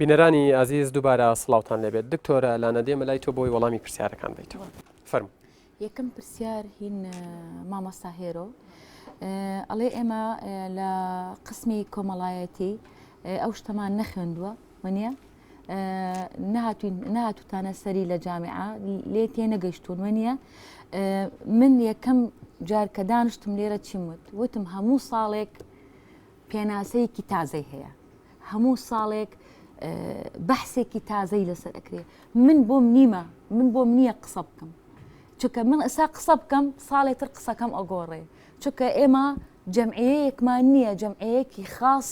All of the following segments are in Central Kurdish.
بینەرانی ئازیز دووبارە سڵاوتان لێبێت دکتۆرە لانە دێمە لای تۆ بۆی وەڵامی پرسیارەکان بیتەوە فەرموو. یەکەم پرسیار هین مامۆستا هێرۆ ئەڵێ ئێمە لە قسمی کۆمەڵایەتی ئەو شتەمان نەخوێندووە وەنیە نەهاتوین نەهاتوتانە سەری لە جامیعە لێ تێ نەگەیشتون وەنیە من یەکەم جار کە دانیشتم لێرە چیم وت وتم هەموو ساڵێک پێناسەیەکی تازەی هەیە هەموو ساڵێک بەحسێکی تازەی لەسەر ئەکرێ من بۆم نیمە من بۆم نییە قسە بکەم چونکە من ئسا قسە بکەم ساڵێ تر قسەکەم ئەگۆڕێ چونکە ئێمە جەمعیەیەکمان نییە جەمعیەیەکی خاص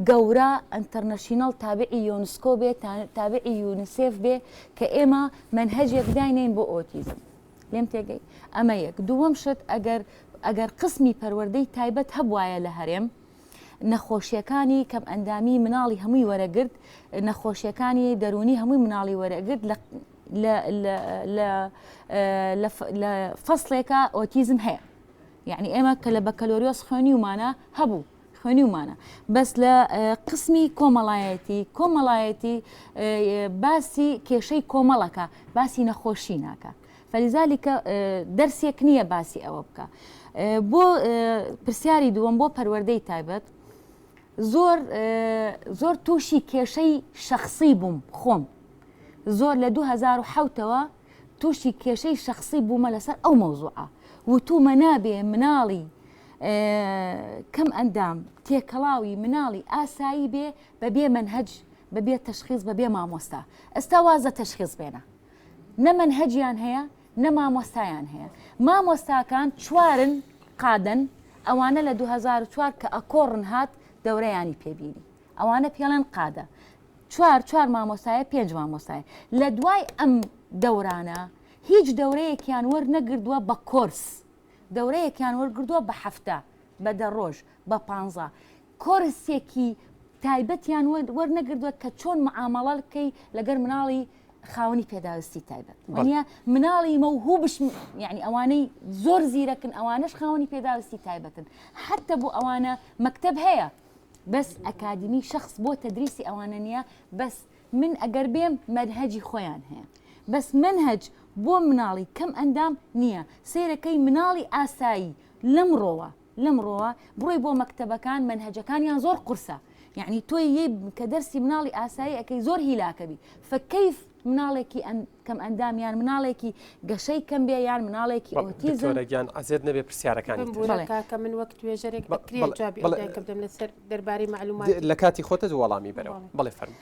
گەورە international تابعی یۆنسکۆ بێ تابعی یونیسێف بێ کە ئێمە مەنهەجێک داینێین بۆ ئۆتیزم لێم تێگەی ئەمە یەک دووەم شت ئەگەر ئەگەر قسمی پەروەردەی تایبەت هەبوایە لە هەرێم نەخۆشیەکانی کەم ئەندامی مناڵی هەمووی وەرەگرت نەخۆشیەکانی دەرونی هەمووی مناڵی وەرەگرت لە لە فەسڵێکە ئۆتیزم هەیە یعنی ئێمە کە لە بەکەلۆریۆس خوێنیومانە هەبوو خوێنیومانە بەس لە قسمی کۆمەڵایەتی کۆمەڵایەتی باسی کێشەی کۆمەڵەکە باسی نەخۆشی ناکە فەلیزالیکە دەرسێک نییە باسی ئەوە بکە بۆ پرسیاری دووەم بۆ پەروەردەی تایبەت زۆر زۆر تووشی کێشەی شخصی بووم خۆم زۆر لە 2007ەوە تووشی کێشەی شخصی بوومە لەسەر ئەو مەوزوعە وتومە نابێ مناڵی کەم ئەندام تێکەڵاوی مناڵی ئاسایی بێ بە بێ مەنهەج بە بێ تەشخیص بە بێ مامۆستا ئێستا وازە تەشخیص بێنە نە مەنهەجیان هەیە نە مامۆستایان هەیە مامۆستاکان چوارن قادەن ئەوانە لە 2004 کە ئەکۆڕن هات دەورەیانی پێبینی ئەوانە پێڵێن قادە چوار چوار مامۆستایە پێنج مامۆستایە لە دوای ئەم دەورانە هیچ دەورەیەکیان وەرنەگردووە بە کۆرس دەورەیەکیان وەرگردووە بە هەفتە بە دە ڕۆژ بە پانزە کۆرسێکی تایبەتیان وەرنەگردووە کە چۆن معامەڵە بکەی لەگەر مناڵی خاوەنی پێداویستی تایبەت وانە مناڵی مەوهوبش یعنی ئەوانەی زۆر زیرەکن ئەوانەش خاوەنی پێداویستی تایبەتن حتە بۆ ئەوانە مەکتب هەیە بەس ئەکادمی شخص بۆ تدریسی ئەوانە نییە بەس من ئەگەر بێم مەنهەجی خۆیان هەیە بەس مەنهەج بۆ مناڵی کەم ئەندام نییە سەیرەکەی مناڵی ئاسایی لەمڕۆوە لەمڕۆوە بڕۆی بۆ مەکتەبەکان مەنهەجەکانیان زۆر قورسە یعنی تۆی یەی کە دەرسی مناڵی ئاسایی ئەەکەی زۆر هیلاکەبی فکەیف مناڵێکی کەم ئەندام یان مناڵێکی گەشەی کەم بێ یان مناڵێکی ئۆتیزم دکتۆرە گیان عەزێت نەبێ پرسیارەکانی تر. بمبورە کاکە من وەک توێژەرێک ئەکرێ جوابی ئەو دایکە بدەم لەسەر دەربارەی مەعلوماتی لە کاتی خۆتت وەڵامی بەرەوە بەڵێ فەرموو.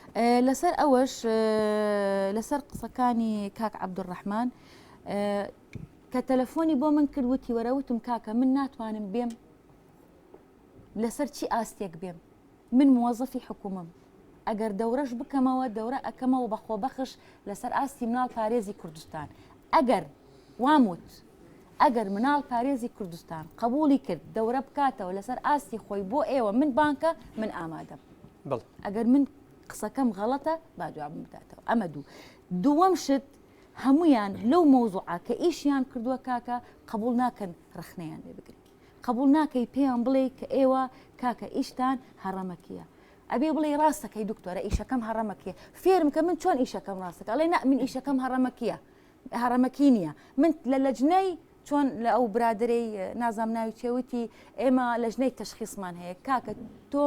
لەسەر ئەوەش لەسەر قسەکانی کاک عەبدولڕەحمان کە تەلەفۆنی بۆ من کرد وتی وەرە وتم کاکە من ناتوانم بێم لەسەر چی ئاستێک بێم من موەزەفی حکومم ئەگەر دەورەش بکەمەوە دەورە ئەکەمەوە بە خۆبەخش لەسەر ئاستی مناڵ پارێزی کوردستان ئەگەر وام وت ئەگەر مناڵ پارێزی کوردستان قبولی کرد دەورە بکاتەوە لەسەر ئاستی خۆی بۆ ئێوە من بانکە من ئامادەم ئەگەر من قسەکەم غەڵەتە با جوابم بداتەوە ئەمە دوو دووەم شت هەمویان لەو مەوزوعە کە ئیشیان کردووە کاکە قبول ناکەن ڕخنەیان لێ بگری قبوڵ ناکەی پێیان بڵێی کە ئێوە کاکە ئیشتان هەڕەمەکیە ئەبێ بڵێی ڕاستەکەی دکتۆرە ئیشەکەم هەڕەمەکیە فێرم کە من چۆن ئیشەکەم ڕاستەکە ئەڵێ نا من ئیشەکەم هەڕەمەکیە هەڕەمەکی نییە من لە لەجنەی چۆن لە ئەو برادرەی نازام ناوی چێوتی ئێمە لەژنەی تەشخیصمان هەیە کاکە تۆ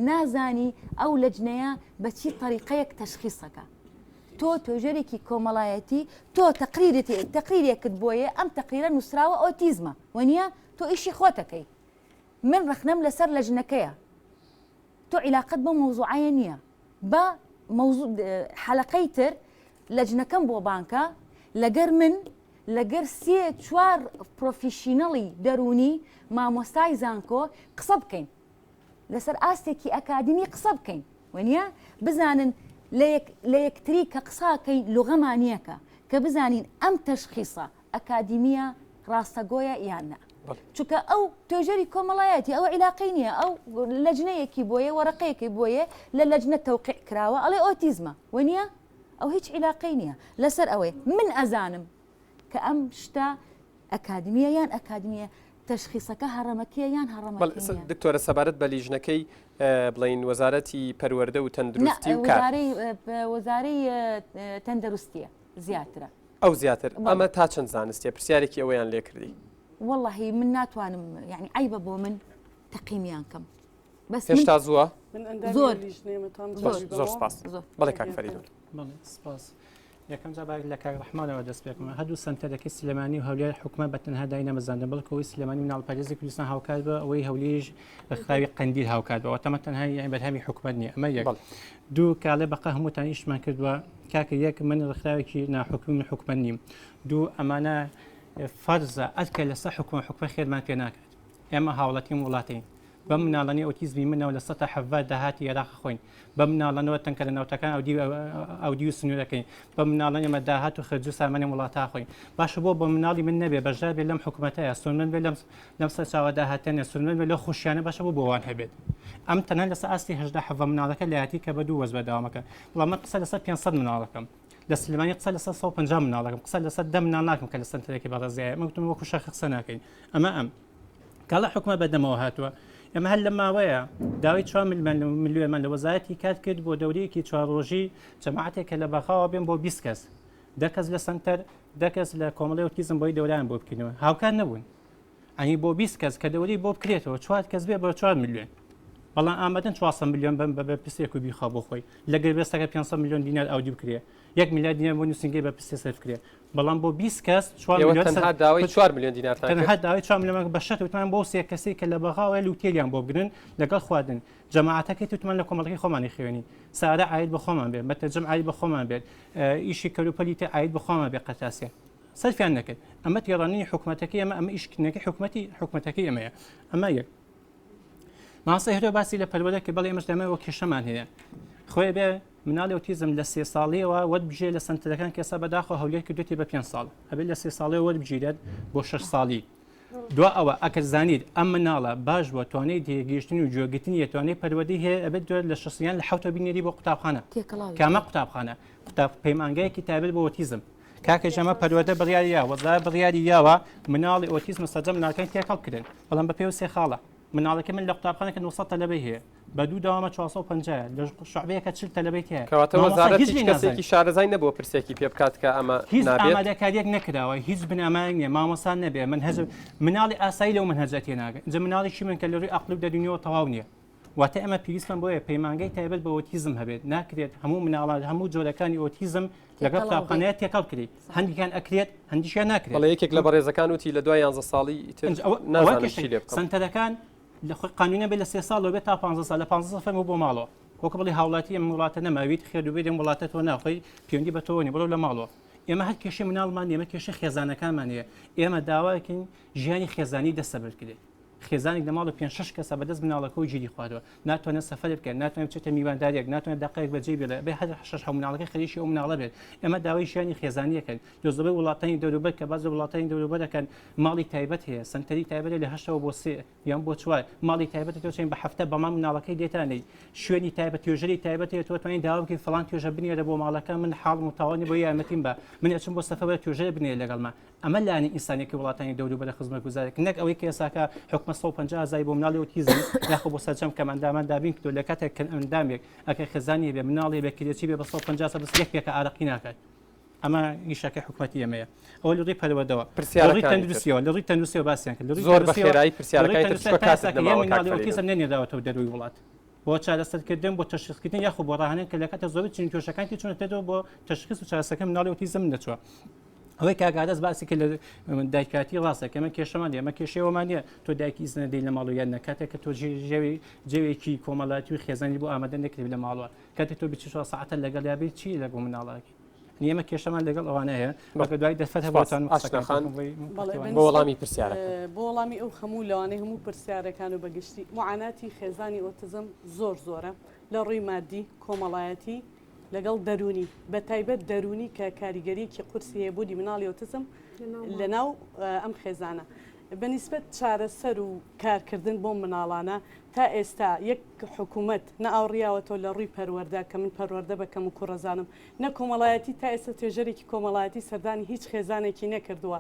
نازانی ئەو لەجنەیە بەچی طریقەیەک تەشخیصەکە تۆ توێژەرێکی کۆمەڵایەتی تۆ تەقریرت تەقریرێکت بۆیە ئەم تەقریرە نووسراوە ئۆتیزمە وەنیە تۆ ئیشی خۆتەکەی من ڕەخنەم لەسەر لەژنەکەیە تۆ عیلاقەت بەو مەوزوعەیە نییە بە مەوزوع حەلەقەی تر لەجنەکەم بۆ بانکە لەگەر من لەگەر سێ چوار professional ی دەروونی مامۆستای زانکۆ قسە بکەین لەسەر ئاستێکی ئەکادیمی قسە بکەین وەنیە بزانن لە یەکتری کە قساکەین لغەمان یەکە کە بزانین ئەم تەشخیصە ئەکادیمیە ڕاستەگۆیە یان نا چونکە ئەو توێژەری کۆمەڵایەتی ئەو عیلاقەی نییە ئەو لەجنەیەکی بۆیە وەرەقەیەکی بۆیە لە لەجنە تەوقیع کراوە ئەڵێ ئۆتیزمە وەنیە ئەو هیچ عیلاقەی نییە لەسەر ئەوەی من ئەزانم کە ئەم شتە ئەکادمیە یان ئەکادمیە. تەشخیسەکە هەڕەمەکیە یان هەڕەمەکی نیە؟ دکتۆرە سەبارەت بە لیژنەکەی بڵین وەزارەتی پەروەردە و تەندروستی و کار وەزارەی تەندروستیە زیاترە ئەو زیاتر ئەمە تا چەند زانستیە پرسیارێکی ئەوەیان لێکردی وەڵی من ناتوانم یعنی عیبە بۆ من تەقیمیان کەم بەس هێشتا زووە زۆر زۆر سپاس بەڵێ کاک فەریدون سپاس یەکەم جا با لە کاک ڕەحمانەوە دەست پێ بکەم هەردوو سەنتەرەکەی سلێمانی و هەولێر حکومەت بە تەنها داینەمەزاندن بەڵکو ئەوەی سلێمانی مناڵپارێزی کوردستان هاوکار بە ئەوەی هەولێریش ڕێکخراوی قەندیل هاوکار بە واتە تەنها یانی بەرهەمی حکومەت نییە ئەمە یەک دوو کاڵێ بەقە هەمووتان ئیشمان کردووە کاکە یەک من ڕێکخراوێکی ناحکومی من حکومەت نیم دوو ئەمانە فەرزە ئەرکە لەسەر حکومە حکومە خێرمان پێ ناکات ئێمە هاوڵاتیم وڵاتین بەم مناڵانەی ئۆتیزمی منەوە 17% داهاتی عێراق خۆین بەم مناڵانەوە تەنکەرە نەوتەکان ئەودیو سنوورەکەین بەم مناڵانی ئێمە داهات و خەرج و سامانی وڵاتە خۆین باشە بۆ بۆ مناڵی من نەبێ بەشدار بێ لەم حکوومەتەیە سوودمەند بێ لەم لەم سەرچاوە داهاتێنە سوودمەند بێ لەو خۆشیانە باشە بۆ بۆوان هەبێت ئەم تەنها لەسەر ئاستی 18 حەڤە مناڵەکە لایەتی کە بە دوو وەز بەردەوامەکە بەڵام من قسە لەسەر 500 مناڵەکەم لە سلێمانی قسە لەسەر 150 مناڵەکەم قسە لەسەر دە مناڵ ناکەم کە لە سەنتەرێکی بەڕێزیایە من گوتم وەکو شەخ قسە ناکەین ئەمە ئەم کاڵا حکومە بەدەمەوە هاتووە ئێمە هەر لە ماوەیە داوای چوار ملیۆنمان لە وەزارەتی کار کرد بۆ دەورەیەکی چوار ڕۆژی جەماعەتێک کە لە بەغاوە بێن بۆ 20 کەس دە کەس لە سەنتەر دە کەس لە کۆمەڵی ئۆتیزم بۆی دەوران بۆ بکەینەوە هاوکار نەبوون ئەنی بۆ 20 کەس کە دەوری بۆ بکرێتەوە چوار کەس بێ بە 4 میلیۆن بەڵام ئامادەن 400 میلیۆن بەم بە بەرپرسێک و بیخوا بۆ خۆی لە گرێبەستەکە 500 میلیۆن دینار ئەودی بکرێ یەک میلیارد دینار بۆ نووسینگەی بەرپرسێ سەرف کرێ بەڵام بۆ 20 کەس 4 ئێوە میلیۆن تەنها داوای 4 میلیۆن دینارتان تەنها کرد داوای 4 میلیۆن بە شەرت وتمان بۆ سێ کەسێک کە لە بەغاوە لوتێلیان بۆ بگرن لەگەڵ خواردن جەماعەتەکەی وتمان لە کۆمەڵەکەی خۆمانی خوێنی سارە عاید بە خۆمان بێت مەتەرجەم عاید بە خۆمان بێت ئیشی کەلوپەلی تر عاید بە خۆمان بێت قەرتاسیە سەرفیان نەکرد ئەمە تێڕانینی حکومەتەکەی ئەمە ئەمە ئیشکردنەکەی حکومەتی حکومەتەکەی ئەمەیە ئەمە یەک ماسە هێرۆ باسی لە پەروەردە کرد بەڵێ ئێمەش دەمەوە کێشەمان هەیە خۆی بێ مناڵی ئۆتیزم لە سێ ساڵیەوە وەربژێ لە سەنتەرەکان کە ئێستا بەداخەوە هەولێر کردوێتی بە پێ ساڵ ئەبێت لە سێ ساڵەوە وەربگیرێت بۆ شەش ساڵی دوا ئەوە ئەگەر زانیت ئەم مناڵە باش بووە توانای تێگەیشتن و گوێگرتنی هەیە توانای پەروەردەی هەیە ئەبێت دوای لە شەش یان لە حەوتە بینێری بۆ قوتابخانە تێکەڵاوی کامە قوتابخانە قوتاب پەیمانگایەکی تایبەت بۆ ئۆتیزم کاکە ژەمە پەروەردە بڕیاری یاوە وەزارەت بڕیاری یاوە مناڵی ئۆتیزم سەرجەم مناڵەکان تێکەڵ بکرێن بەڵام بە پێ و سێ خاڵە مناڵەکە من لە قوتابخانەکە 900 تەلەبەی هەیە بە دوو دەوامە 450 لە شعبەیەکە 40 تەلەبەی تیایە کەواتە مامۆستا وەزارەت هیچ هیچ لێی کەسێکی نازانێت شارەزای نەبووە پرسێکی پێ بکات کە ئەمە هیچ نابێت؟ ئامادەکاریەک نەکراوە هیچ بنەمایەک نییە مامۆستا نەبێ منهەج مناڵی ئاسایی لەو منهەجە تێناگەن ئینجا مناڵێکی من کە لە ڕووی ئەقڵی و دەروونیەوە تەواو نییە واتە ئێمە پێویستمان بۆیە پەیمانگای تایبەت بە ئۆتیزم هەبێت ناکرێت هەموو مناڵان هەموو جۆرەکانی ئۆتیزم لەگەڵ تێکەڵاو بێت. قوتابخانەیە تێکەڵ کرێت هەندیکان ئەکرێت هەندیشیان ناکرێت بەڵێ یەکێک لە بەڕێزەکان وتی لە دوای یانزە ساڵی ئیتر ئینجا ئەوە ئەوە نازانم کێشەی چی لێ بکەم. سەنتەرەکان لە خۆی قانونە بێت لە سێ ساڵەوە بێت تا 15 ساڵ لە 15 ساڵ فەرموو بۆ ماڵەوە وەکو بڵێ هاوڵاتی ئەم وڵاتە نەماویت خێر و بێری ئەم وڵاتە تۆ ناخۆی پەیوەندی بە تۆوە نیە بڕۆ لە ماڵەوە ئێمە هەر کێشەی مناڵمان نیە ئێمە کێشەی خێزانەکانمان هەیە ئێمە داواکەین ژیانی خێزانی دەستەبەر بکرێت خێزانێک لە ماڵە پێنج شەش کەسە بەدەست مناڵەکەەوە گیری خواردووە ناتوانێت سەفەر بکەن ناتوانێت بچێتە میوانداریەک ناتوانێت دقەیەک بەجێ بێڵێ بێ هەر شەش حەو مناڵەکە خەریکی ئەو مناڵە بێت ئێمە داوای ژیانی خێزانیەکەن لە زۆربەی وڵاتانی دەوروبەر کە باز لە وڵاتانی دەوروبەر دەکەن ماڵی تایبەت هەیە سەنتەری تایبەت لە هەشتەوە بۆ سێ یان بۆ چوار ماڵی تایبەت تۆ چین بە هەفتە بەمان مناڵەکەی دێتانەی شوێنی تایبەت توێژەری تایبەت هەیە تۆ توانین داوا بکەی فڵان توێژە بنێرە بۆ ماڵەکە من حاڵم و تاوانی بۆ یارمەتیم بە من ئەچم بۆ سەفەر توێژەر بنێرە لەگەڵما ئەمە لایەنی ئینسانیەکەی وڵاتانی دەوروبەرە خزمەتگوزارێک نەک ئەوەی کە ئێستاکە حکومەت 150 هەزاری بۆ مناڵی ئۆتیزم یاخۆ بۆ سەرجەم کەمئەندامان دابین کردووە لە کاتێک کە ئەندامێک ئەگەر خێزانی هەبێ مناڵی هەبێ کرێچی بێ بە 150 هەزار بەس یەک پێکە ئارەقی ناکات ئەمە ئیشەکەی حکومەتی ئێمەیە ئەوە لە ڕووی پەروەردەوە لە ڕووی پرسیارەکانی تر تەندروستیەوە لە ڕووی تەندروستیەوە باسیان کرد لە ڕووی زۆر بە تەندروستیەوە خێرایی لە ڕووی پرسیارەکانی تر تەندروستیەوە چونکە تا کاتت ئێستا کە یەک نەماوە کاک مناڵی فەریدون. ئۆتیزم نەنێراوەتەوە دەرەوەی وڵات بۆ چارەسەرکردن بۆ تەشخیصکردن یاخۆ بۆ ڕاهێنان کە لە کاتە زۆربەی چین توێژەکانی تر چوونەتە دەرەوە بۆ تەشخیص و چارەسەرکردن مناڵی ئۆتیزم نەچووە ئەوەی کاک ئاراس باسی کرد لە دایکاتی ڕاستە کە ئەمە کێشەمان نیە ئەمە کێشەی ئەوەمان نیە تۆ دایکی ئیزن نەدەی لە ماڵەوە یان نە کاتێک کە تۆ ژێوی جێوێکی کۆمەڵاتی و خێزانی بۆ ئامادە نەکردی لە ماڵەوە کاتێک تۆ 24 ساعتە لەگەڵیا بی چی لەگەڵ مناڵەکەی ئێمە کێشەمان لەگەڵ ئەوانە هەیە بەگە دوای دەرفەت هەبووتان ئاشنا خان بۆ وەڵامی پرسیارەکە بۆ وەڵامی ئەو هەموو لەوانەی هەموو پرسیارەکان و بەگشتی معاناتی خێزانی ئۆتزم زۆر زۆرە لە ڕووی مادی کۆمەڵایەتی لەگەڵ دەروونی بە تایبەت دەروونی کە کاریگەریەکی قورسی هەیە بۆ مناڵی ئۆتزم لەناو ئەم خێزانە بە نیسبەت چارەسەر و کارکردن بۆ مناڵانە تا ئێستا یەک حکوومەت نە ئاوڕیاوەتەوە لە ڕووی پەروەردە کە من پەروەردە بە کەم و کوڕەزانم نە کۆمەڵایەتی تا ئێستا توێژەرێکی کۆمەڵایەتی سەردانی هیچ خێزانێکی نەکردووە.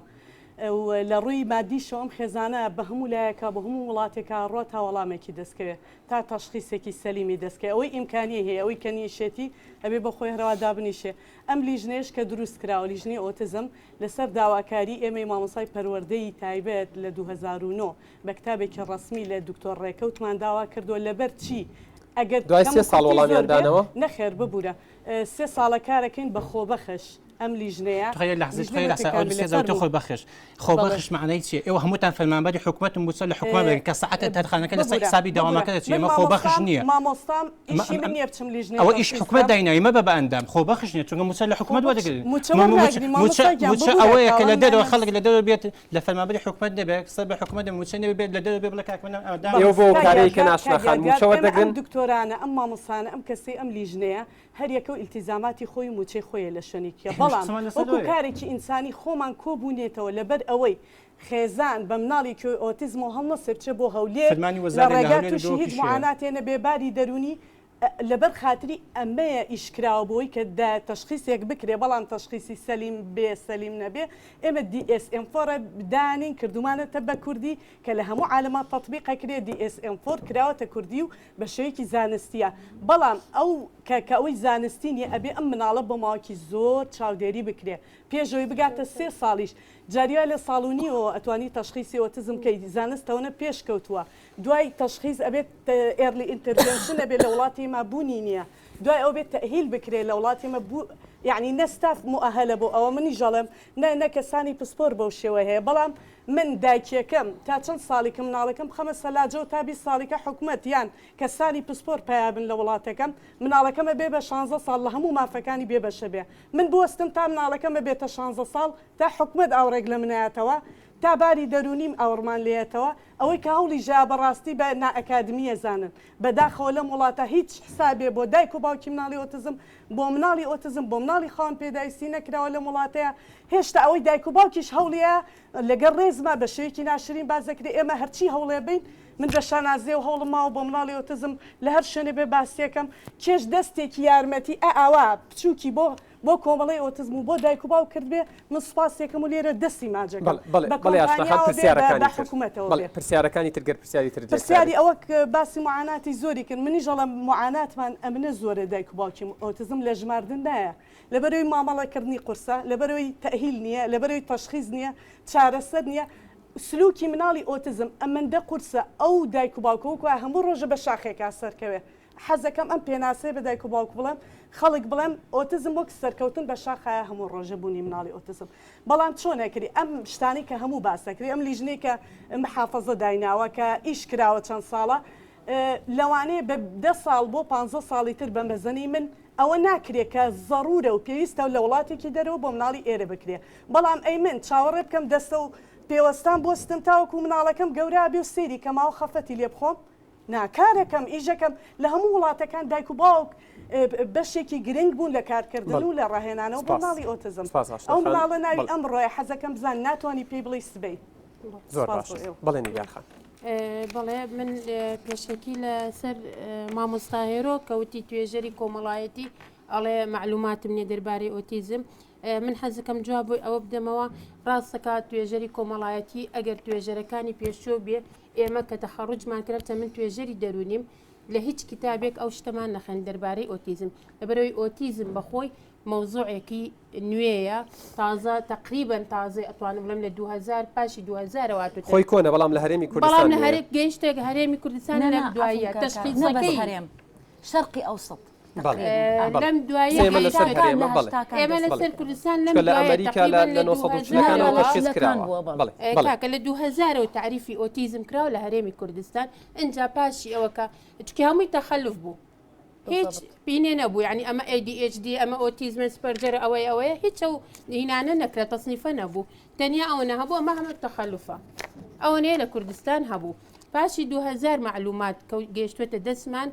و لە ڕووی مادیشەوە ئەم خێزانە بە هەموو لایەکا بۆ هەموو وڵاتێکا ڕوا تا وەڵامێکی دەستکەوێ تا تەشخیسێکی سەلیمی دەستکەوێ ئەوەی ئیمکانیەی هەیە ئەوەی کە نیشێتی ئەبێ بۆ خۆی هەروا دابنیشێ ئەم لیژنەیەش کە دروست کراوە لیژنەی ئۆتزم لەسەر داواکاری ئێمەی مامۆستای پەروەردەی تایبەت لە 2009 بە کتابێکی ڕەسمی لە دکتۆر ڕێکەوتمان داوا کردووە لەبەر چی ئەگەر دوای سێ ساڵ وەڵامیان دانەوە؟ نەخێر ببورە سێ ساڵە کارەکەین بە خۆبەخش ئەم لیژنەیە تخەیە لەحزە تخەیە لەحزە ئەو سێ زەوتە خۆی بەخش خۆ بەخش معنای چیە ئێوە هەمووتان فەرمانبەری حکومەتن مووچە لە حکومەت بگرن کە سەعاتە تەرخانەکە لەسەر حسابی دەوامەکە دەچێت ئێمە خۆ بەخش نییە مامۆستام ئیشی من نییە بچم لیژنەی ئەوە ئیش حکومەت دایناوی مەبە بە ئەندام خۆ بەخش نییە چونکە مووچە لە حکومەت وەردەگرن مووچە مووچە ئەوەیە کە لە دەرەوە خەڵک لە دەرەوە بێت لە فەرمانبەری حکومەت نەبێت سەر بە حکومەت مووچە نەبێت بێت لە دەرەوە بێ بڵێ کاک من ئەمە ئێوە بۆ ئەو کارەی کە ناشنا خان مووچە وەردەگرن؟ ئەم دکتۆرانە ئەم مامۆستانە ئەم کەسەی ئەم لیژنەیە هەر یەکە و ئیلتیزاماتی خۆی و مووچەی خۆیە لە شوێنێکیە بەڵام وەکو کارێکی ئینسانی خۆمان کۆبوونێتەوە لەبەر ئەوەی خێزان بە مناڵی ئۆتیزمەوە هەڵنەسێ بچێ بۆ هەولێر لە ڕێگا تووشی هیچ معاناتێ نەبێ باری دەروونی لەبەر خاتری ئەمەیە ئیش کراوە بۆی کە دە تەشخیسێک بکرێ بەڵام تەشخیسی سەلیم بێ سەلیم نەبێ ئێمە دی ئێس ئێم فۆرە دانین کردومانەتە بە کوردی کە لە هەموو عالەما تەتبیق ئەکرێ دی ئێس ئێم فۆر کراوەتە کوردی و بە شێوەیەکی زانستیە بەڵام ئەو کە کە ئەوەی زانستی نیە ئەبێ ئەم مناڵە بۆ ماوەکی زۆر چاودێری بکرێ پێش ئەوەی بگاتە سێ ساڵیش جاری وایە لە ساڵ و نیوەوە ئەتوانی تەشخیسی ئۆتزم کەی زانست ئەوەنە پێش کەوتووە دوای تەشخیس ئەبێت early intervention ئەبێت لە وڵاتی ئێمە بوونی نییە دوای ئەو بێت تەئهیل بکرێت لە وڵاتی ئێمە بوو یعنی نە ستاف موئەهەلە بۆ ئەوە منیش ئەڵێم نە نە کەسانی پسپۆر بەو شێوە هەیە بەڵام من دایکێکم تا چەند ساڵیکە مناڵەکەم بخەمە سەلاجەوە تا 20 ساڵیکە حکومەت یان کەسانی پسپۆر پەیا بن لە وڵاتەکەم مناڵەکەم ئەبێ بە شانزە ساڵ لە هەموو مافەکانی بێ بەشە بێ من بوەستم تا مناڵەکەم ئەبێتە شانزە ساڵ تا حکومەت ئاوڕێک لە منایەتەوە تا باری دەروونیم ئاوڕمان لێیەتەوە، ئەوەی کە هەوڵی ژا بەڕاستی بە نائەکادمی ئەزانن. بەداخەوە لەم وڵاتە هیچ حسابێ بۆ دایک و باوکی مناڵی ئۆتزم، بۆ مناڵی ئۆتزم، بۆ مناڵی خاوەن پێداویستی نەکراوە لەم وڵاتەیا. هێشتا ئەوەی دایک و باوکیش هەوڵیە لەگەڵ ڕێزما بە شێوەیەکی ناشرین باس دەکرێ. ئێمە هەرچی هەوڵێ بەین، من بە شانازیەوە هەوڵم ماوە بۆ مناڵی ئۆتزم لە هەر شوێنێ بێ باسیەکەم. کێش دەستێکی یارمەتی ئە ئاوا بچوکی بۆ بۆ کۆمەڵەی ئۆتزم و بۆ دایک و باوک کردبێ من سوپاسیەکەم و لێرە دەستی ماجەکەم بەڵێ بەڵێ بە بەڵێ ئاشنا خان کۆمپانیاوە بێ بە پرسیارەکانی بە تر حکومەتەوە بەڵێ بێ. پرسیارەکانی تر گەر پرسیاری ترت لێ پرسیاری کرابێت. ئەوە باسی معاناتی زۆری کرد منیش ئەڵێم معاناتمان ئەمنە زۆرە دایک و باوکی ئۆتزم لە ژماردن نایە لەبەرئەوەی مامەڵە کردنی قورسە لەبەرئەوەی تەئهیل نییە لەبەرئەوەی تەشخیس نییە چارەسەر نییە سلوکی مناڵی ئۆتزم ئەمەندە قورسە ئەو دایک و باوکە وەکو هەموو ڕۆژە بە شاخێکا سەرکەوێ حەزەکەم ئەم پێناسەیە بە دایک و باوک بڵێم، خەڵک بڵێم ئۆتزم وەک سەرکەوتن بە شاخایە هەموو ڕۆژێ بوونی مناڵی ئۆتزم. بەڵام چۆن ئەکری ئەم شتانەی کە هەموو باس ئەکری ئەم لیژنەی کە محافەزە دایناوە کە ئیش کراوە چەند ساڵە لەوانەیە بە دە ساڵ بۆ پانزە ساڵی تر بە مەزنی من ئەوە ناکرێ کە زەڕوورە و پێویستە لە وڵاتێکی دەرەوە بۆ مناڵی ئێرە بکرێ بەڵام ئەی من چاوەڕێ بکەم دەستە و پێوەستان بوەستم تاوەکو مناڵەکەم گەورە بێ و سەیری کەماوە خەفەتی لێ بخۆم نا کارەکەم ئیشەکەم لە هەموو وڵاتەکان دایک و باوک بەشێکی گرنگ بوون لە کارکردن و لە ڕاهێنانەوە بۆ مناڵی ئۆتزم ئەو مناڵە ناوی ئەمڕۆیە حەزەکەم بزان ناتوانانی پێی بڵێی سبەی زۆر باش بەڵێ نیگار خان. بەڵێ من پێشەکی لەسەر مامۆستا هێرۆ کەوتی توێژەری کۆمەڵایەتی ئەڵێ مەعلوماتم نیە دەربارەی ئۆتیزم من حەزەکەم جواب بۆی ئەوە بدەمەوە ڕاستەکە توێژەری کۆمەڵایەتی ئەگەر توێژەرەکانی پێشوو بێ ئێمە کە تەخەڕوجمان کرد چە من توێژەری دەروونیم لە هیچ کتابێک ئەو شتەمان نەخێن دەربارەی ئۆتیزم لەبەرەوەی ئۆتیزم بەخۆی مەوزوعێکی نوێیە تازە تقریبا تازە ئەتوانم بڵێم لە 2000 پاشی 2000 هاتووە خۆی کۆنە بەڵام لە هەرێمی کوردستان بەڵام لە هەرێم گەیشتێک هەرێمی کوردستان لە دواییە تەشخیصەکەی هەرێم شەرقی ئەوسط لەم دواییە ئێمە لەسەر هەرێمە بەڵێ ئێمە لەسەر کوردستان لەم لە ئەمریکا لە 940 تەشخیص کراوە بەڵێ کاکە لە 2000 تعریفی ئۆتیزم کراوە لە هەرێمی کوردستان ئینجا پاشی ئەوە کە چونکە هەمووی تەخەلف بوو هیچ پینێ نەبوو یعنی ئەمە ADHD ئەمە ئۆتیزمە سپەرجەرە ئەوەی ئەوەیە هیچ ئەو هینانە نەکرا تەسنیفە نەبوو تەنیا ئەوە هەبوو ئەمە هەمە تەخەلفە ئەوەنەیە لە کوردستان هەبوو پاشی 2000 معلومات کە گەیشتوێتە دەستمان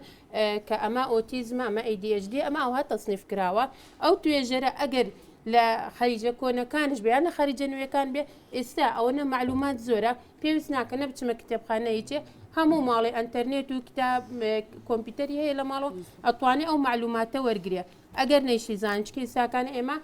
کە ئەمە ئۆتیزمە ئەمە ADHD ئەمە ئەوها تەسنیف کراوە ئەو توێژەرە ئەگەر لە خەریجە کۆنەکانش بێ یان لە خەریجە نوێەکان بێ ئێستا ئەوەنە معلومات زۆرە پێویست ناکە نە بچمە کتێبخانە هیچێ هەموو ماڵێ ئەتەرنێت و کتاب کۆمپیوتەری هەیە لە ماڵەوە ئەتوانێ ئەو معلوماتە وەرگێ ئەگەر نەیشی زانچکی ساکان ئێمە.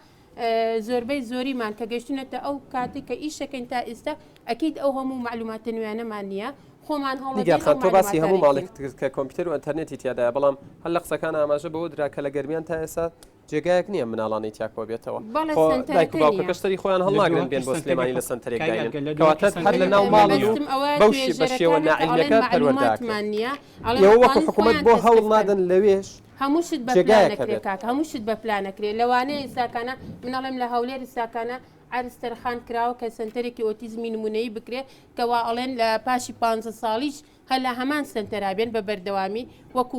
زۆربەی زۆریمان کە گەشتونەتە ئەو کاتی کە ئیشەکەین تا ئێستا ئەکید ئەو هەموو مەعلوماتە نوێیانەمان نییە خۆمان هەوڵەدەین نیگار ئەو خان تۆ باسی مەعلوماتانەی هەموو بکەین. ماڵێکت کرد کە کۆمپیوتەر و ئەنتەرنێتی تیادایە بەڵام هەر لە قسەکان ئاماژە بەوە درا کە لە گەرمیان تا ئێستا جێگایەک نییە مناڵانی تیا کۆبێتەوە بەڵێ خۆ دایک سەنتەرەکە و نییە. باوکەکەش سەری خۆیان لە هەڵناگرن بێن دهۆکیش بۆ سەنتەری سلێمانی لە حکومەت سەنتەرێک کاک داینن یادگار لە دهۆکیش کەواتە هەر سەنتەری لە ناو حکومەت ماڵن نییە. و مەبەستم ئەوە بەو شێ بە شێوە توێژەرەکانە کە ئەڵێن ناعیلمیەکە پەروەردە ئەکرێن مەعلوماتمان نییە ئەڵێن ئێوە وەکو ئەتوانن حکومەت خۆیان بۆ تەسقیف هەوڵ بکەن. نادەن لەوێش هەموو شت بە پلان جێگایەک ئەکرێ هەبێت. کاکە هەموو شت بە پلان ئەکرێ لەوانەیە ئیساکانە من ئەڵێم لە هەولێر ئیساکانە عەرز تەرخان کراوە کە سەنتەرێکی ئۆتیزمی نمونەیی بکرێ کە وا ئەڵێن لە پاشی پانزە ساڵیش هەر لە هەمان سەنتەرا بێن بە بەردەوامی وەکو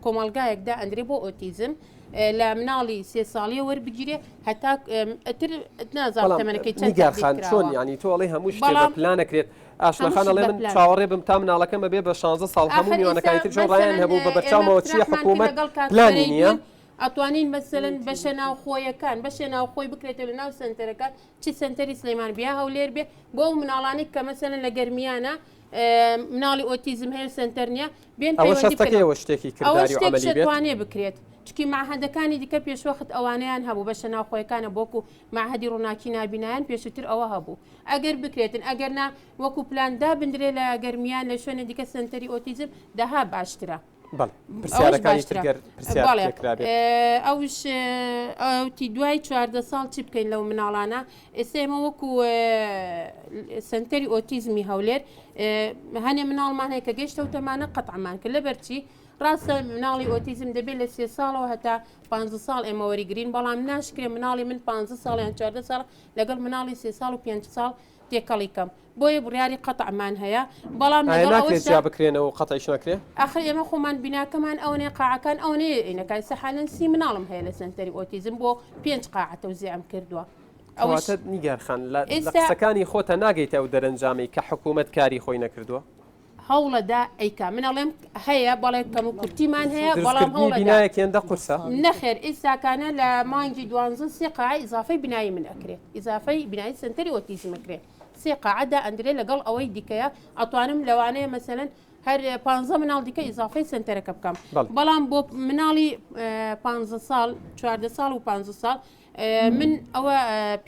کۆمەڵگایەک دائەندرێ بۆ ئۆتیزم لە مناڵی سێ ساڵیە وەربگیرێ هەتا ئەتر نازانم بەڵام تەمەنەکەی چەند نیگار تەحدید خان چۆن کراوە یانی تۆ ئەڵێی هەموو شتێ بە بەڵام پلان ئەکرێت ئاشنا هەموو خان شت ئەڵێ بە من پلان چاوەڕێ بم تا مناڵەکەم ئەبێ بە 16 ساڵ هەموو ئاخر ئێستا میوانەکانی تر چۆن ڕایان مەسەلەن هەبوو بە ئێمە بەرچاومەوە چییە اقتراحمان کرد حکوومەت لەگەڵ کاک پلانی نییە فەرەیدون ئەتوانین مەسەلەن بەشە ناوخۆیەکان بەشە ناوخۆی بکرێتەوە لە ناو سەنتەرەکان چ سەنتەری سلێمان بێ یا هەولێر بێ بۆ ئەو مناڵانەی کە مەسەلەن لە گەرمیانە مناڵی ئۆتیزم هەیە و سەنتەر نییە بێن ئەوە پەیوەندی شەستەکەی بکەن ئەوە شتێکی ئەوە کرداری و شتێک عەمەلی بێت شەتوانێ بکرێت چونکی مەعهەدەکانی دیکە پێشوەخت ئەوانەیان هەبوو بەشە ناوخۆیەکانە بۆکو مەعهەدی ڕووناکی نابینایان پێشووتر ئەوە هەبوو ئەگەر بکرێتن ئەگەر نا وەکو پلان دابندرێ لە گەرمیان لە شوێنە دیکە سەنتەری ئۆتیزم دەها باشترە. بەڵێ ئەوەش پرسیارەکانی تر باشترە. گەر پرسیار بەڵێ پێکرابێت. ئەوش ئەوتی دوای 14 ساڵ چی بکەین لەو مناڵانە ئێستا ئێمە وەکو سەنتەری ئۆتیزمی هەولێر هەنێ مناڵمان هەیە کە گەشتە و تەمانە قەتعمان کرد لەبەرچی ڕاستە مناڵی ئۆتیزم دەبێت لە سێ ساڵەوە هەتا 15 ساڵ ئێمە وەریگرین بەڵام ناشکرێ مناڵی من 15 ساڵ یان 14 ساڵ لەگەڵ مناڵی سێ ساڵ و 5 ساڵ تێکەڵی کەم بۆیە بڕیاری قەتعمان هەیە بەڵام ئایا لەگەڵ ناکرێت ئەوەشدا جیا بکرێنەوە و قەتعیش نەکرێ؟ ئاخر ئێمە خۆمان بیناکەمان ئەوەنەیە قاعەکان ئەوەنەیە ئینەکە ئێستا حالەن سی مناڵم هەیە لە سەنتەری ئۆتیزم بۆ پێنج قاعە تەوزیعم کردووە ئەوەش کەواتە نیگار خان لە لە ئێستا قسەکانی خۆتا ناگەیتە ئەو دەرەنجامەی کە حکوومەت کاری خۆی نەکردووە؟ هەوڵەدا ئەیکا من ئەڵێم هەیە بەڵێ کەم و کورتیمان هەیە بەڵام دروستکردنی هەوڵەدا بینایەک هێندە قورسە؟ نەخێر ئێستاکانە لە مانگی دوانزە سێ قاعە ئیزافەی بینایی من ئەکرێت ئیزافەی بینایی سەنتەری ئۆتیزم ئەکرێت سێ قاعە دائەندرێ لەگەڵ ئەوەی دیکەیە ئەتوانم لەوانەیە مەسەلەن هەر پانزە مناڵ دیکە ئیزافەی سەنتەرەکە بکەم بەڵێ. بەڵام بۆ مناڵی پانزە ساڵ چواردە ساڵ و پانزە ساڵ من ئەوە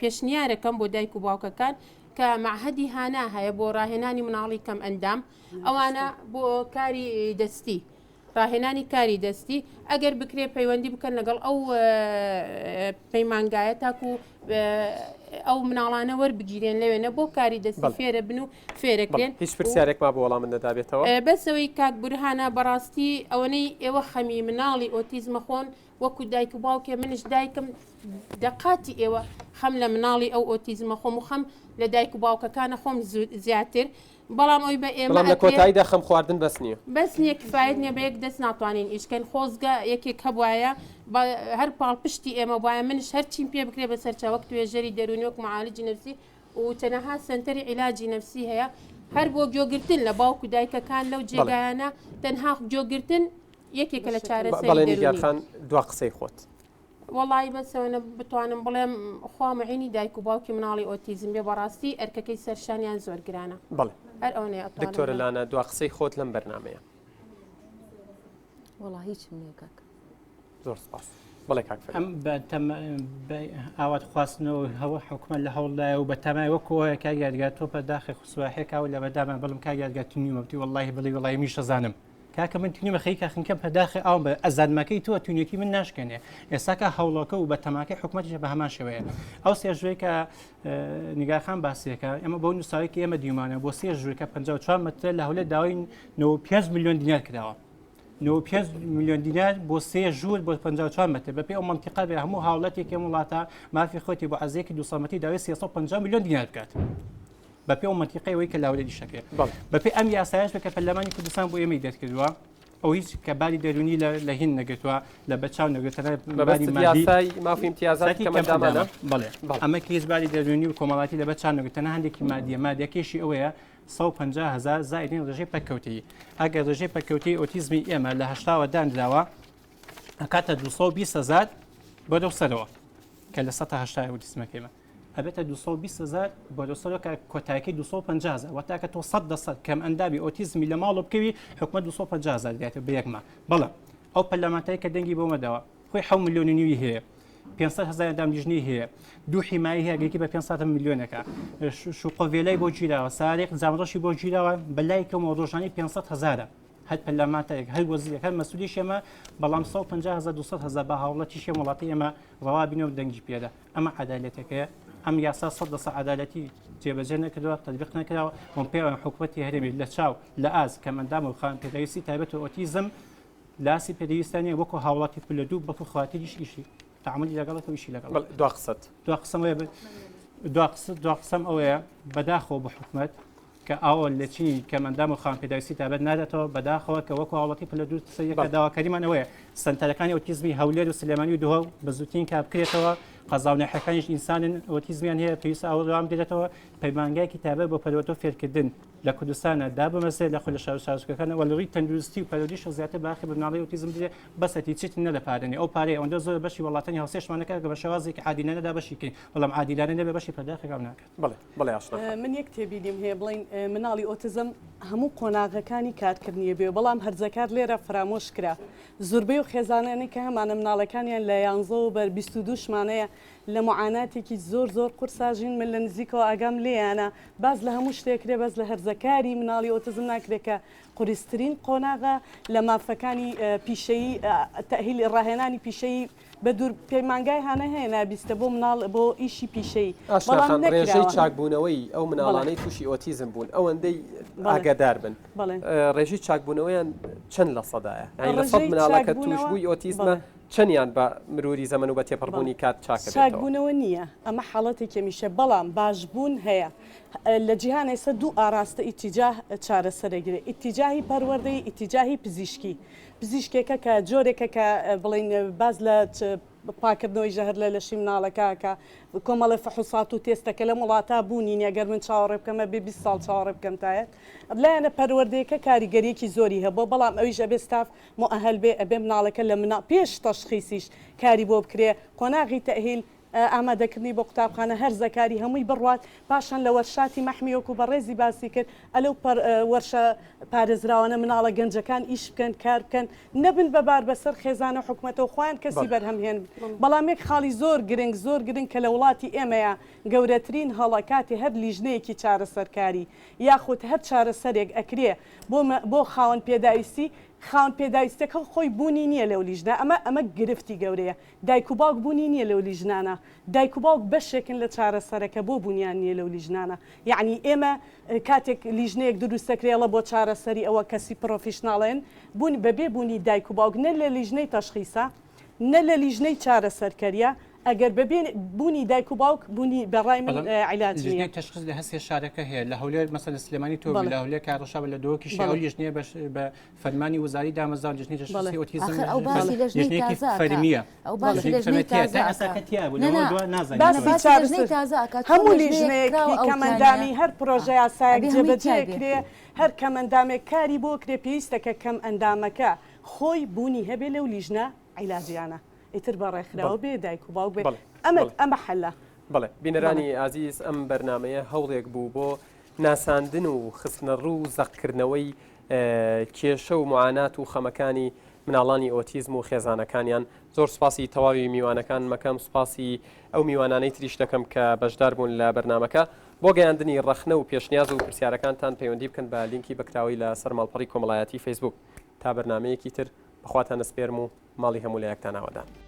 پێشنیارەکەم بۆ دایک و باوکەکان کە مەعهەدی هانا هەیە بۆ ڕاهێنانی مناڵی کەم ئەندام ئەوانە بۆ کاری دەستی ڕاهێنانی کاری دەستی ئەگەر بکرێ پەیوەندی بکەن لەگەڵ ئەو پەیمانگایە تاکو ئەو مناڵانە وەربگیرێن لەوێنە بۆ کاری دەستی فێرە بن و فێرەکرێن هیچ پرسیارێک ما بۆ وەڵام نەدابێتەوە بەس ئەوەی کاک بورهانە بەڕاستی ئەوەنەی ئێوە خەمی مناڵی ئۆتیزمە خۆن وەکو دایک و باوکێ منش دایکم دەقاتی ئێوە خەم لە مناڵی ئەو ئۆتیزمە خۆم و خەم لە دایک و باوکەکانە خۆم زیاتر بەڵام ئەوی بە ئێمە بەڵام لە ئەکرێ کۆتاییدا خەم خواردن بەس نییە. بەس نییە کفایەت نییە بە یەک دەست ناتوانین ئیش کەین خۆزگە یەکێک هەبوایە بە هەر پاڵپشتی ئێمە بوایە منش هەرچیم پێ بکرێ بەسەر چاو وەک توێژەری دەروونی وەک معالجی نەفسی و چەنەها سەنتەری عیلاجی نەفسی هەیە هەر بۆ گوێگرتن لە باوک و دایکەکان لەو بەڵێ. جێگایانە تەنها گوێگرتن یەکێکە لە چارەسەری بەڵێ نیگار دەروونی. خان دوا قسەی خۆت. وەڵایی بەس ئەوەنە بتوانم بڵێم خوا معینی دایک و باوکی مناڵی ئۆتیزم بێ بەڕاستی ئەرکەکەی سەر شانیان زۆر گرانە. بەڵێ هەر ئەوەنەی ئەتوانم دکتۆرە بڵێم. لانە دوا قسەی خۆت لەم بەرنامەیە. وەڵا هیچم نییە کاک. زۆر سپاس. بەڵێ کاک فەرید. ئەم بە تەمە بە ئاوات خواستنەوە هەوە حکومەت لە هەوڵدایە و بە تەمای وەکو ئەوەیە کاک یادگار تۆ پەرداخی خوسواحێکا و لە بەردامان بڵم کاک یادگار تنیومە بتی وەڵڵاهی بڵی وەڵڵاهی منیش دەزانم کاکە من تونیمە خەریکە خنکەم پەرداخی ئاوم بە ئەزانمەکەی تۆ تونێتی من ناشکێنێ ئێستاکە هەوڵەکە و بە تەماکەی حکومەتیشە بە هەمان شێوەیە ئەو سێ ژوورەی کە نیگارخان باسیەکە ئێمە بەو نووساوی کە ئێمە دیومانە بۆ سێ ژوور کە 54 مترە لە هەولێر داوای 95 میلیۆن دینار کراوە 95 میلیۆن دینار بۆ سێ ژوور بۆ 54 متر بەپێی ئەو مەنتیقە بێ هەموو هاوڵاتێکی ئەم وڵاتە مافی خۆیەتی بۆ عەزیەکی 200 متری داوای 350 میلیۆن دینار بکات. بەپێی ئەو مەنتیقەی ئەوەی کە لاولێ دیشەکرێت بەپێی ئەم یاسایش کە پەرلەمانی کوردستان بۆ ئێمەی دەرکردووە ئەو هیچ کە باری دەرونی لە هین نەگرتووە لە بەچاو نەگرتەنە یاسای مافی امتیازاتی کەمەندامانە بەڵێ ئەمە کە هیچ باری دەرونی و کۆمەڵاتی لە بەچاو نەگرتەنە هەندێکی مادیە مادیەکەیشی ئەوەیە 150 هزار زائدین ڕێژەی پەککەوتەیی ئەگەر ڕێژەی پەککەوتەی ئۆتیزمی ئێمە لە هەشتاوە دانراوە ئەکاتە 220 هزار بەرەو سەرەوە کە لە 180 ئۆتیزمەکەیمە ئەبێتە 220 هەزار بەرەو کە کۆتایەکەی 250 هەزار واتە کە تۆ 100 دەسەد کەم ئەندامی ئۆتیزمی لە ماڵەوە بکەوی حکومەت 250 هەزار دێتە بە یەک مانگ بەڵام ئەو پەرلەمانتای کە دەنگی بۆ مەداوە خۆی 7 ملیۆن و نیوی هەیە. 500 هەزار ئەندام لیژنەی هەیە دوو حیمایی هەیە گەیکی بە 500 ملیۆنەکە شوقە ڤێلای بۆ گیراوە سارێک جامڕەشی بۆ گیراوە بەلای کەمەوە ڕۆژانی 500 هەزارە هەر پەرلەمانتارێک هەر وەزیرێک هەر مەسولیش ئێمە بەڵام 150 هەزار 200 هەزار بە هاوڵەتیش ئەم وڵاتی ئێمە ڕەوا بینە و دەنگی پێدا ئەمە عەدالەتەکەیە ئەم یاسا سەد لە سەد عەدالەتی جێبەجێ نەکردووە تەطبیق نەکراوە وم پێوە حکوومەتی هەرێمی لە چاو لە ئاز کەمئەندام و خاوەن پێداویستی تایبەت و ئۆتیزم لاسی پێدەویستانە وەکو هاوڵاتی پلە دوو بەڵکو خواتریش ئیشی تعاملی لەگەڵ و ئیشی لەگەڵ دوا قسەت دوا قسەم ئەوەیە دوا قسە دوا قسەم ئەوەیە بەداخەوە بۆ حکومەت کە ئاوە لە چینی کەمئەندام و خاوەن پێداویستی تایبەت ناداتەوە بەداخەوە کە وەکو هاوڵاتی پلە دوو سێ یەکە داواکاریمان ئەوەیە سەنتەرەکانی ئۆتیزمی هەولێر و سلێمانی و دهۆک بە زووترین کار بکرێتەوە قەزا و ناحیەکانیش ئینسانن ئۆتیزمیان هەیە پێویستە ئاوە وەڵام بدرێتەوە پەیمانگایەکی تایبەت بۆ پەروەردە و فێرکردن لە کوردستانە دابمەزرێت لە خولە شار و شارۆچکەکانەوە لە ڕووی تەندروستی و پەروەردەیشەوە زیاتر باخی بە مناڵی ئۆتیزم بدرێت بەسەتی چیتر نە لە پارە نیە ئەو پارەیە ئەوەندە زۆرە بەشی وڵاتانی هاوسێشمان نەکات کە بە شێوازێکی عادیلانە دابەشی کەین بەڵام عادیلانە نەبێ بەشی پەرداخێک ئەو ناکات. بەڵێ بەڵێ ئاشنا خان. من یەک تێبینیم هەیە بڵێین مناڵی ئۆتزم هەموو قۆناغەکانی کارکردنی بێ بەڵام هەرزەکار لێرە فەرامۆش کرا زوربەی و خێزانانی کە هەمانە مناڵەکانیان لە یانزەوە بەر 22 شمانەیە لە معاناتێکی زۆر زۆر قورسا ژین من لە نزیکەوە ئاگام لێیانە باس لە هەموو شتێک کرێ بەس لە هەرزەکاری مناڵی ئۆتزم ناکرێ کە قورسترین قۆناغە لە مافەکانی پیشەیی تەئهیلی ڕاهێنانی پیشەیی بە دوور پەیمانگای هانە هەیە نابیستە بۆ مناڵ بۆ ئیشی پیشەیی ئاشنا بەڵام خان ڕێژەی نەکراوە. چاکبوونەوەی ئەو بەڵێ مناڵانەی تووشی ئۆتیزم بوون ئەوەندەی بەڵێ ئاگادار بن بەڵێ ڕێژەی چاکبوونەوەیان چەند لە سەدایە یانی لە سەد ڕێژەی مناڵەکە چاکبوونەوە تووشبووی ئۆتیزمە بەڵێ چەندیان بە مروری زەمەن و بە بەڵێ تێپەڕبوونی کات چاکەبێتەوە؟ چاکبوونەوە نییە ئەمە حاڵەتێکی هەمیشە بەڵام باشبوون هەیە لە جیهان ئێستا دوو ئاراستە ئیتیجاه چارەسەرەگرێ ئیتیجاهی پەروەردەیی ئیتیجاهی پزیشکی پزیشکێکە کە جۆرێکە کە بڵێین باس لە پاکردنەوەی ژەهر لە لەشی مناڵەکە کە کۆمەڵێ فحوسات و تێستە کە لەم وڵاتە بوونی نیە گەر من چاوەڕێ بکەم ئەبێ 20 ساڵ چاوەڕێ بکەم تایەت لایەنە پەروەردەیەکە کاریگەریەکی زۆری هەبووە بەڵام ئەویش ئەبێ ستاف موئەهەل بێ ئەبێ مناڵەکە لە منا پێش تەشخیسیش کاری بۆ بکرێ قۆناغی تەئهیل ئامادەکردنی بۆ قوتابخانە هەرزەکاری هەمووی بڕوات پاشان لە وەرشاتی مەحمی وەکو بەڕێزی باسی کرد ئەلەو وەرشە پارێزراوانە مناڵە گەنجەکان ئیش بکەن کار بکەن نەبن بە بار بەسەر خێزان و حکومەتەوە خۆیان کەسی بەرهەمهێن بن بەڵام یەک خاڵی زۆر گرنگ زۆر گرنگ کە لە وڵاتی ئێمەیە گەورەترین هەڵە کاتێ هەر لیژنەیەکی چارەسەرکاری یاخود هەر چارەسەرێک ئەکرێ بۆ بۆ خاوەن پێداویستی خاوەن پێداویستەکە خۆی بوونی نییە لەو لیژنە ئەمە ئەمە گرفتی گەورەیە دایک و باوک بوونی نییە لەو لیژنانە، دایک و باوک بەشێکن لە چارەسەرەکە بۆ بوونیان نییە لەو لیژنانە؟ یەعنی ئێمە کاتێک لیژنەیەک دروست دەکرێ ئەڵێ بۆ چارەسەری ئەوە کەسی پرۆفیشناڵن بوون بەبێ بوونی دایک و باوک نە لە لیژنەی تەشخیسە نە لە لیژنەی چارەسەرکەریە ئەگەر بەبێ بوونی دایک و باوک بوونی بە ڕای من بەڵام عیلاج نییە. لیژنەی تەشخیس لە هەرسێ شارەکە هەیە لە هەولێر مەسەلەن لە سلێمانی تۆ بی بەڵێ لە هەولێر کاک ڕەشا بە لە دهۆکیش هەیە بەڵێ ئەو لیژنەیە بە بە فەرمانی وزاری دامەزراوە لیژنەی بەڵێ. تەشخیسی ئۆتیزم ئاخر ئەو باسی لەژنەی لیژنەیەکی تازە ئەکا فەرمییە ئەو باسی لیژنەیەکی لەژنەی فەرمییە تیا تازە تا ئێستا ئەکا کە تیا بوو نا لەوە نا دوا نازانین نا باسی چۆن باسی لەژنەی چارەسەر تازە ئەکا چۆن هەموو لەژنەیەک لیژنەیەکی کراوە ئەو تیا نییە کەمئەندامی هەر پرۆژە یاسایەک ئەبێ هەمووی جێبەجێ تیا بێ. کرێ هەر کەمئەندامێک کاری بۆ کرێ پێویستە کە کەمئەندامەکە خۆی بوونی هەبێ لەو لیژنە عیلاجیانە ئیتر بە ڕێکخراوە بەڵێ بێ دایک و باوک بێ بەڵێ ئەمە بەڵێ ئەمە حەلە بەڵێ بەڵێ بینەرانی ئازیز ئەم بەرنامەیە هەوڵێک بوو بۆ ناساندن و خستنەڕوو و زەقکردنەوەی کێشە و معانات و خەمەکانی مناڵانی ئۆتیزم و خێزانەکانیان زۆر سوپاسی تەواوی میوانەکان مەکەم سوپاسی ئەو میوانانەی تریش دەکەم کە بەشدار بوون لە بەرنامەکە بۆ گەیاندنی ڕەخنە و پێشنیاز و پرسیارەکانتان پەیوەندی بکەن بە لینکی بەکراوەی لە سەر ماڵپەڕی کۆمەڵایەتی فەیسبوک تا بەرنامەیەکی تر بەخواتان ئەسپێرم و ماڵی هەموو لایەکتان ئاوەدان.